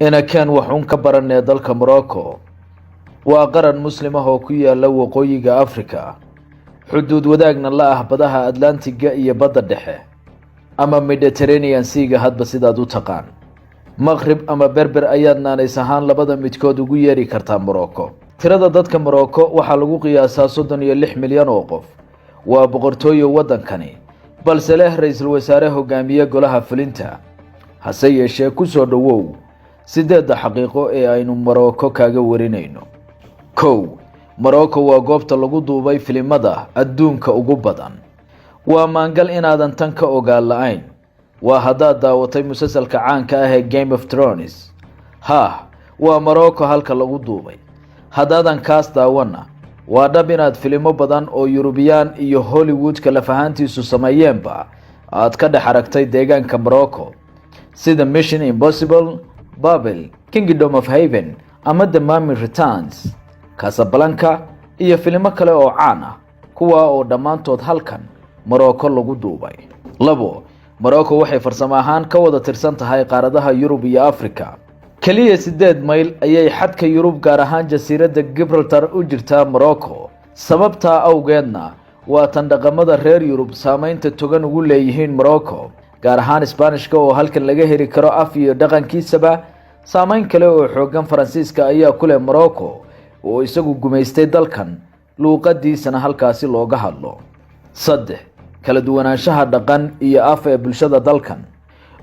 Inakeen waxuun ka baranee dalka Morocco. Waa qaran Muslim ah oo ku yaala waqooyiga Africa, xuduud wadaagna la ah badaha Atlantiga iyo Badda Dhexe ama Mediterranean Sea-ga, hadba sidaad u taqaan. Maqrib ama Berber ayaad naanays ahaan labada midkood ugu yeeri kartaa Morocco. Tirada dadka Morocco waxaa lagu qiyaasaa 36 milyan oo qof. Waa boqortooyo waddankani, balse leh ra-iisul wasaare hogaamiye golaha fulinta. Hase yeeshee, ku soo dhowow sideedda xaqiiqo ee aynu Morocco kaaga warinayno. 1, Morocco waa goobta lagu duubay filimada adduunka ugu badan. Waa maangal inaadan tan ka ogaan la-ayn. Waa haddaad daawatay musalsalka caanka ah ee Game of Thrones. Haah, waa Morocco halka lagu duubay. Haddaadan kaas daawana, waa dhab inaad filimo badan oo Yurubiyaan iyo Hollywoodka laf ahaantiisu sameeyeenba aad ka dhex aragtay deegaanka Morocco, sida Mission Impossible, Babel, Kingdom of Heaven ama The Mummy Returns, Casablanca iyo filimo kale oo caan ah, kuwaa oo dhammaantood halkan Morocco lagu duubay. 2, Morocco waxay farsamo ahaan ka wada tirsan tahay qaaradaha Yurub iyo Africa. Keliya 8 mayl ayay xadka Yurub, gaar ahaan jasiiradda Gibraltar, u jirtaa Morocco. Sababtaa awgeedna waa tan dhaqamada reer Yurub saameynta togan ugu leeyihiin Morocco, gaar ahaan Isbaanishka oo halkan laga heli karo af iyo dhaqankiisaba. Saameyn kale oo xoogan Faransiiska ayaa ku leh Morocco, oo isagu gumaystay dalkan, luuqadiisana halkaasi looga hadlo. 3, kala duwanaanshaha dhaqan iyo af ee bulshada dalkan.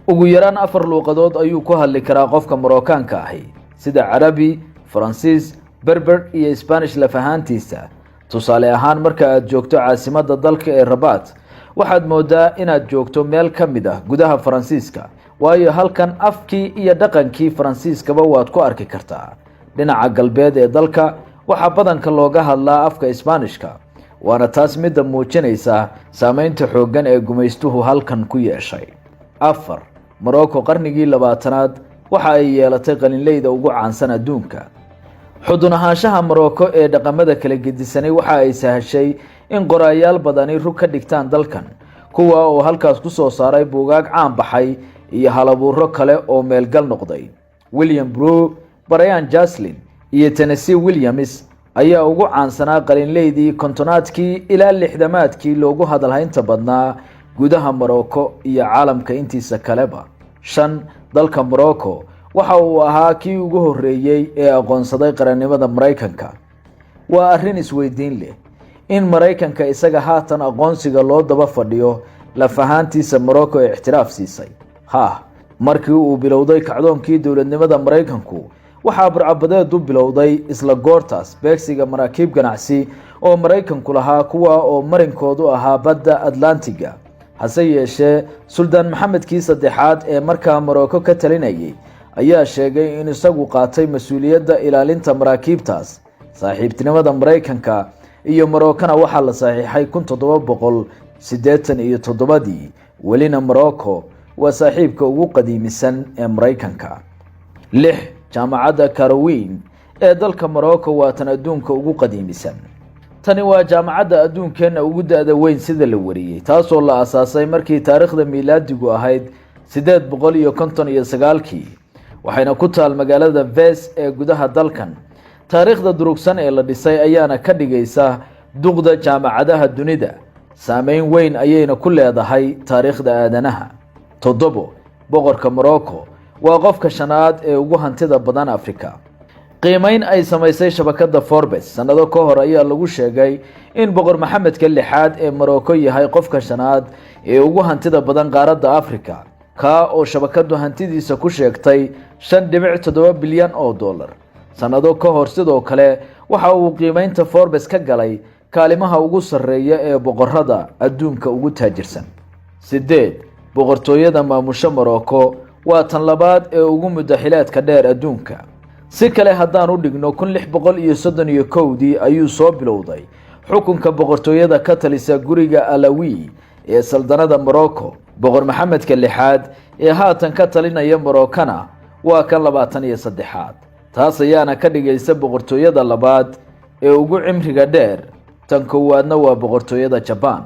Ugu yaraan afar luuqadood ayuu ku hadli karaa qofka Moroccaanka ahi, sida Carabi, Faransiis, Berber iyo Isbaanish laf ahaantiisa. Tusaale ahaan, marka aad joogto caasimadda dalka ee Rabat, waxaad moodaa inaad joogto meel ka mid ah gudaha Faransiiska, waayo halkan afkii iyo dhaqankii Faransiiskaba waad ku arki kartaa. Dhinaca galbeed ee dalka waxaa badanka looga hadlaa afka Isbaanishka, waana taas midda muujinaysa saameynta xooggan ee gumaystuhu halkan ku yeeshay. 4, Morocco qarnigii 20aad waxa ay yeelatay qalinleyda ugu caansan adduunka. Xudun ahaanshaha Morocco ee dhaqamada kala gedisanay waxa ay sahashay in qoraayaal badani rug ka dhigtaan dalkan, kuwa oo halkaas ku soo saaray buugaag caan baxay iyo halabuuro kale oo meelgal noqday. William Burroughs, Brian Joslin iyo Tennessee Williams ayaa ugu caansanaa qalinleydii 50aadkii ilaa 60aadkii loogu hadalhaynta badnaa gudaha Morocco iyo caalamka intiisa kaleba. 5, dalka Morocco waxa uu ahaa kii ugu horreeyey ee aqoonsaday qarannimada Maraykanka. Waa arrin isweydiin leh in Maraykanka isaga haatan aqoonsiga loo daba fadhiyo laf ahaantiisa Morocco ee ictiraaf siisay. Haah, markii uu bilowday kacdoonkii dowladnimada Maraykanku, waxaa burcabadeedu bilowday isla goortaas beegsiga maraakiib ganacsi oo Maraykanku lahaa, kuwa oo marinkoodu ahaa badda Atlantiga. Hase yeeshee, Suldaan Maxamedkii saddexaad ee markaa Morocco ka talinayay ayaa sheegay in isagu qaatay mas-uuliyadda ilaalinta maraakiibtaas. Saaxiibtinimada Maraykanka iyo Moroccona waxaa la saxiixay 1787dii, welina Morocco waa saaxiibka ugu qadiimisan ee Maraykanka. 6, jaamacadda Karaweyn ee dalka Morocco waa tan adduunka ugu qadiimisan. Tani waa jaamacadda adduunkeenna ugu da-da weyn sida la wariyey, taasoo la asaasay markii taariikhda miilaadigu ahayd 859kii, waxayna ku taal magaalada Fes ee gudaha dalkan. Taariikhda durugsan ee la dhisay ayaana ka dhigaysa duqda jaamacadaha dunida, saameyn weyn ayayna ku leedahay taariikhda aadanaha. 7, boqorka Morocco waa qofka shanaad ee ugu hantida badan Africa. Qiimeyn ay samaysay shabakadda Forbes sannado ka hor ayaa lagu sheegay in Boqor Maxamedka lixaad ee Morocco yahay qofka shanaad ee ugu hantida badan qaaradda Africa, kaa oo shabakaddu hantidiisa ku sheegtay 5.7 bilyan oo dollar. Sannado ka hor sidoo kale waxa uu qiimeynta Forbes ka galay kaalimaha ugu sarreeya ee boqorada adduunka ugu taajirsan. 8, boqortooyada maamusho Morocco waa tan labaad ee ugu muddaxileedka dheer adduunka. Si kale haddaan u dhigno, 1631dii ayuu soo bilowday xukunka boqortooyada ka talisa guriga Alawi ee saldanada Morocco. Boqor Maxamedka lixaad ee haatan ka talinaya Moroccana waa kan 23aad. Taas ayaana ka dhigaysa boqortooyada labaad ee ugu cimriga dheer. Tan koowaadna waa boqortooyada Jabaan.